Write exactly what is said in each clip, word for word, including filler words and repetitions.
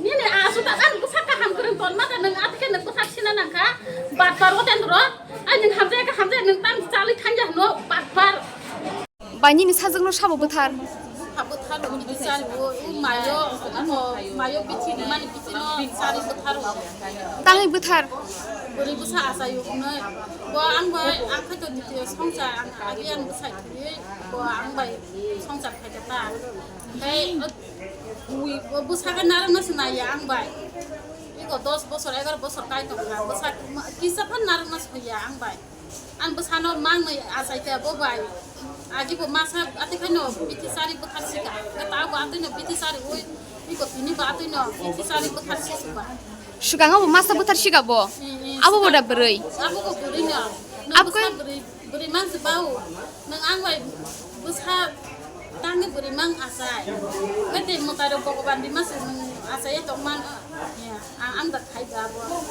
Nini asu ta kan bwsa kaham kwrwng ton ma ta nwng atike nwng bwsa sina nangkha. Batpar o tendro. Ai nwng hamjaya ka hamjaya nwng tam chalwi thangya hwno batpar. Bai nini sajwkno sabo bwthar. Sabo bwthar o bwthar o mayo, ano mayo bithi mani bithi no sari bwthar o. Tangwi bwthar. Bwrwi bwsa achayo hwnwi. Bo ang bai ang khaito ditiyo songcha ang agi ang bwsai thwiwi bo ang bai songcha khaida ta. Tei o bwsa khe narwkna se naiya ang bai. Iko dos bosor, egar bosor kai tongkha. Bwsa kisa phan narwkna se hoiya ang bai. Ang bwsano mangwi achaikha bo bai. Agi bo masa atwi khaino bithi sari bwthar sika. Khe ta bo atwino bithi sari ui, iko tini bo atwino bithi sari bwthar sisuba. Swkango bo masa bwthar sika bo. Mm, mm, abo bo da bwrwi. Abo bo bwrwino. Abo bwsa bwrwi, bwrwi mangsi bao. Nwng ang bai bwsa tangwi bwrwi mang achai. Khe tei mwtai rok Bhogoban bima se nwng achaiya tongman. Ya, ang, ang da khai da bo.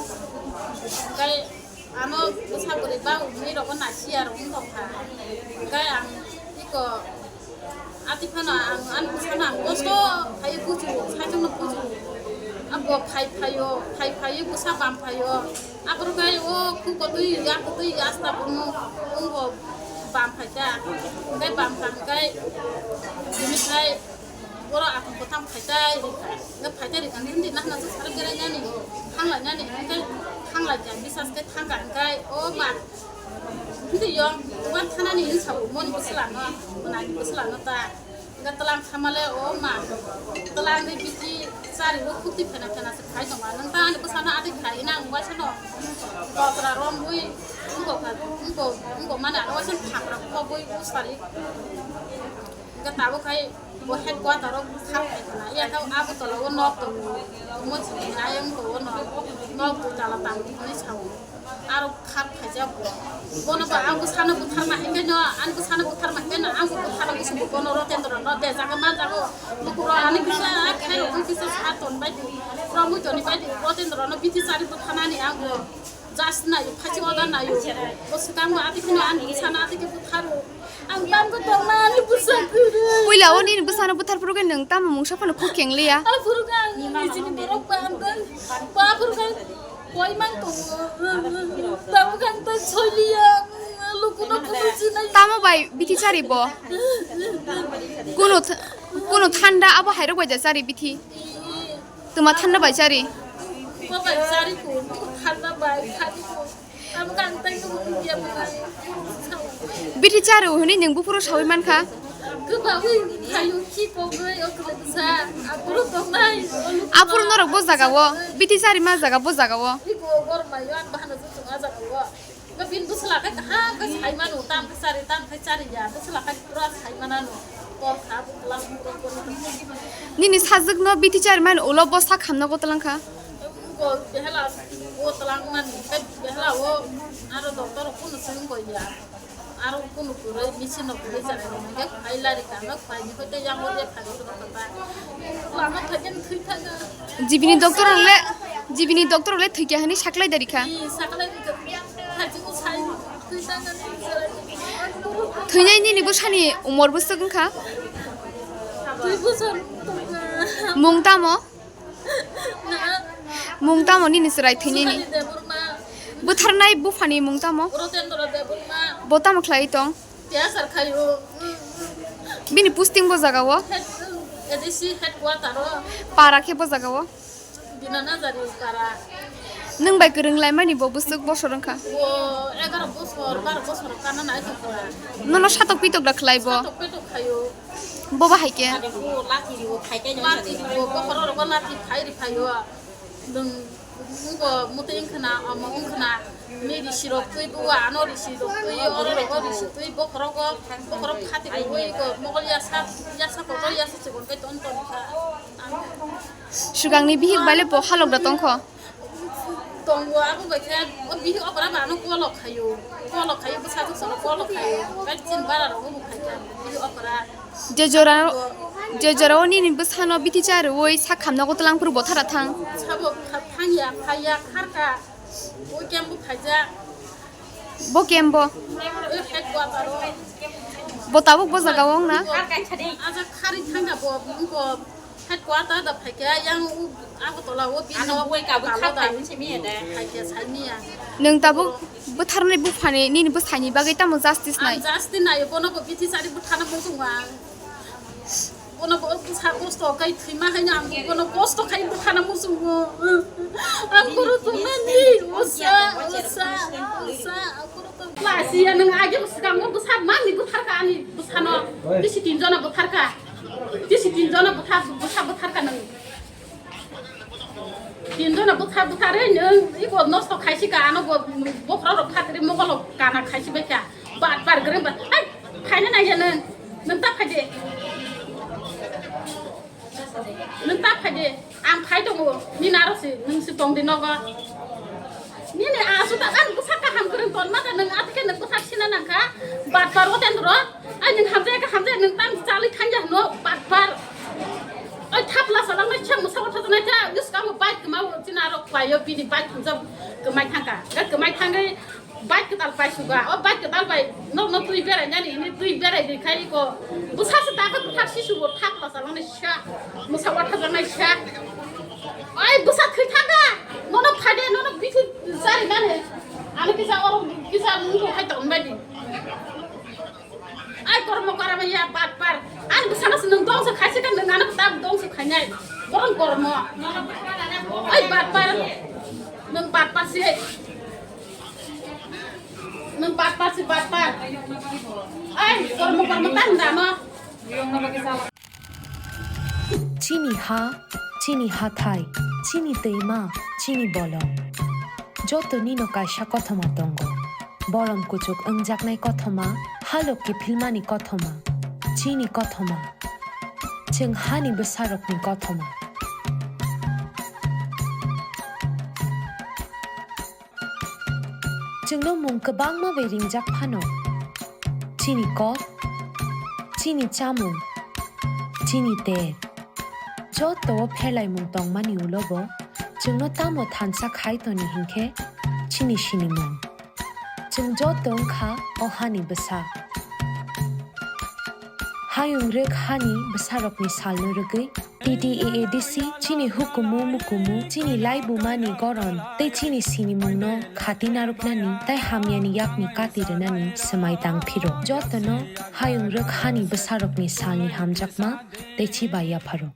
Khe Ano bwsa bwrwi ba uni rogo nasiya rok wng tongkha. Hwnkhe ang iko ati phano ang ani bwsano ang kosto phaiwi buju, saichungno buju. Abo phai phaio, phai phaiwi bwsa bam phaio. Aphuru khe o khukotwi, yaktwi, asta bono wngbo bam phaikha. Hwnkhe bam kha hwnkhe bini khai Borok athang kwthang phaitai rikha. Nga phaitai rikha, hindi nahna se sarap berai nani, thanglai nani, hindi thanglai kha, bisas khe thangkha, hingkai, o ma, hindi yong, tuan thanani hinsa o, moni bwsla no, mwnani bwsla no ta. Nga tlang khamale, o ma, tlang de biti sari o khukti phena phena se khai tongma. Nang ta ani bwsano adi khai nang, waisa no, botra rom bui, ungo kha, ungo, ungo mana, waisa thapra kho bui, usari. Hingke tabuk hai bo headquarter o sak phai khna, ya khe abo tola o nok tongo, omo chini ayang tongo nok, nok dui tala tang hinwi sao, aro khat phaijak bo, bono bo ang bwsano butharma hinkhe no, ani bwsano butharma hinkhe no, ang bo butharma bwswk bono Rotendra no dejagwi manjago, lukurok ani kisa khairokgwi kisa sa ton baidi, romwi toni baidi, Rotendra no bithi chari bwtharnani ang bo. Just nayo, phachi order nayo. Bo swkang bo ati kheno ani bwsano ati khe butharo. Ang tamgo tongma ani bwsa kwrwi. Puila o nini bwsano buthar phuru khe nwng tamo mungsa phano khuk keng liya. Aphuru khe ang nijini borok ba ang tang. Ba aphuru khe ang koi mang tongo. Tamo khe ang tang soi liya. Lukuno buthar sinai. Tamo bai bithi chari bo. Kuno th-, kuno thanda abo hairok bai ja chari bithi. Tuma thanda bai chari. Bo bai chari ko, thanda bai, thani ko. Amo kang tai ko, ya bo. Bithi chari hwnwi nwng buphuru sawi mankha. Kwbawi thaio khi kogwi, o kwlai bwsa. Aphuru tongnai. Aphuru norok bo jaga o. Bithi chari ma jaga bo jaga o. Iko gor mai yo, an bahana jujung a jaga o. Bini bwsla khe kaham khe sai mano, tam khe chari, tam khe chari ya. Bwsla khe pura sai manano. Kor kha, bwkla, bwkla, bwkla. Nini sajwkno bithi chari mani ulo bo sak hamna go twlang kha. Go behela, go twlang mani, khe behela o, aro doctor kunu swng go ya. Aro kunu kwrwi, machine no kwrwi chari rok khe phai lari kha, no phai ni khe yang o de phai rok kha ta. Lama phai khe thwi thaga. Jibini doctor ang le, jibini doctor le thwi kha hwnwi saklai dari kha. Ih, saklai rikha. Thajingo sai, twi tangani, twi tangani. Thwinai nini bwsani umor bwswk wngkha? Twi bosor tongkha. Mung tamo? Na. Mung tamo nini chwrai thwinani? Sukhali Debbarma. Bwtharnai buphani mung tamo? Rotendra Debbarma. Bo tamo khlai tong? Tiyasar khaio. Bini posting bo jaga o? Head, A D C headquarter o. Para khe bo jaga o? Bina Nazari para. Nwng bai kwrwng laimani bo bwswk bosor wngkha? Bo egaro bosor, baro bosor kana nai tongkha. Nono satok pitok da khlai bo? Satok petok khaio. Bo bahai khe? Ade ko lati ri bo phai khe. Lati ri bo, bokhoro rogo lati phai ri phaio. Nwng, nwng bo muti wngkhna, omo wngkhna. Ni risi rok twi bua, ano risi rok twi, oro rogo risi twi, bokhorogo, bokhorok khati rwi go, mogol yasa, yasa kotor yasa chikon kai ton ton kha. Swkangni bihik bai le bo halok da tongkho? Tongo, abo bai khe, o bihik okra ba ano kolok khaio, kolok khaio, bwsajwk soro kolok khaio, bai chin bara rogo bo khai kha, bihik okra. Je jora, je jora o nini bwsano bithi cha rwui sak khamna go twlang phuru bo thara thang. Sabo kha-, thangya, phaiya, kharka, o kembo phaijak. Bo kembo? O headquarter o. Bo tabuk bo jaga o wng na? Aja khari thangya bo, bo. Kwata da phaikha yang u Agartala o bini Ano nok buai kabui kalo kha da. Phaimani simi ya de. Phaikha saimiya. Nwng tabuk bwtharnai buphani nini bwsaini bagwi tamo justice nai? Ang justice nai, bono bo bithi sari bwthana muchungo ang. Bono bo bwsa kosto khai thwima haino ang bono kosto khai bwthana muchungo. Ang guru tongnani usa, usa, usa, ang guru tong-, Klasiya nwng age bwskango bwsa mani bwtharkha ani bwsano. Bisi tinjona bwtharkha. Bisi tinjona bwtha, bwsa bwtharkha nwng. Tinjona bwtha bwtharwi nwng iko nosto khaisika, ano bo bokhorok rok phatri mogolok kana khaisi baikha. Bat bar greng ba. Hai, phaina naiya nwng. Nwng ta phaide. Nwng ta phaide. Ang phai tongo. Nini aro si, nwng si tongdi nogo. Nini asu ta kan bwsa kaham kwrwng ton mata nwng atike nwng bwsa sina nangkha. Bat bar o ten ro. Ai nwng hamjai ka hamjai nwng tang chalwi thangya hwno bat bar. Oi thapla salang nai chang musa wata nai cha yus kamu bike kma o china ro kwai o bini bike thangja kmai thangka. Ga kmai thangwi bike kwtal pai suga. O bike kwtal bai nok nok twi berai nani ni twi berai di khai ko. Busa se ta ka thak si sugo thapla salang nai sha. Musa wata nai sha. Oi busa thwi thangka. Nono phade nono bithi jari nani. Ano kisa oro kisa mungko khai tong bai di. Ai kormo karama ya bat par. Ani bwsano se nwng dongso khaisi ka nwng ano ta dongso khainai. Boron kormo. Ai bat par. Nwng bat par si. Nwng bat par si bat par. Ai kormo karma tang dano. Chini ha, chini hathai, chini twima, chini bolong. Joto nino kaisa kothoma tongo. Bolom kuchuk wngjaknai kothoma, halok kiphilmani kothoma, chini kothoma. Chwng hani bwsarokni kothoma. Chwngno mung kwbangma bai ringjak phano. Chini kok, chini chamung, chini ter. Joto o pherlaimung tongmani ulo bo chwngno tamo thansa khai toni hinkhe chini sinimung. Chwng joto wngkha o hani bwsa. Hayung rwk hani bwsarokni salno rwgwi T T A A D C chini hukumu mukumu, chini laibumani goron tei chini sinimungno khati narwknani tei hamyani yakni kati rwnani swmai tang phiro. Jotono hayung rwk hani bwsarokni salni hamjakma tei chiba yapharo.